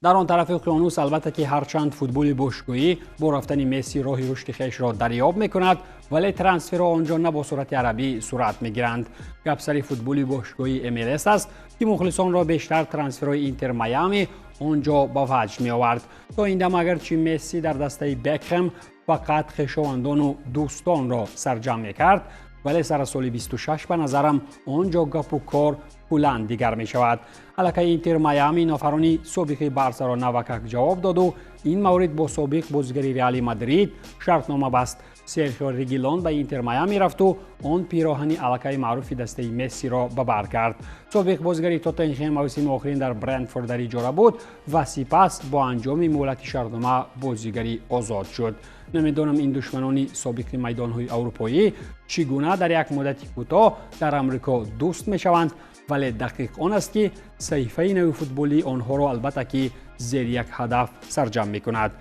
Дар он тарафи уқёнус, албатта ки, ҳарчанд футболи бошгоҳӣ бо рафтани Месси роҳи рушди хешро дарёб мекунад, вале трансферҳо он ҷо на бо сурати арабӣ сурат мегиранд. Гап сари футболи бошгоҳии МЛС аст, ки мухлисонро бештар трансферҳои Интер Майами он ҷо ба ваҷд меовард. То ин дам агарчи Месси дар дастаи Бекхем фақат хешовандону дӯстонро сарҷамъ мекард, вале сара соли 26, ба назарам, он ҷо гапу кор куллан дигар мешавад. Аллакай Интер Майами нафарони собиқи Барсаро навакак ҷавоб доду ин маврид бо собиқ бозигари Реали Мадрид шартнома баст. Серхио Регилон ба Интер Майами рафту он пироҳани аллакай маъруфи дастаи Мессиро ба бар кард. Собиқ бозигари Тоттенхем мавсими охирин дар Брентфорд дар иҷора буд ва сипас бо анҷоми муҳлати шартнома бозигари озод шуд. Намедонам, ин душманони собиқи майдонҳои аврупоӣ чӣ гуна дар як муддати кӯтоҳ дар Амрико дӯст мешаванд, вале дақиқ он аст, ки саҳифаи нави футболии онҳоро, албатта ки, зери як ҳадаф сарҷамъ мекунад.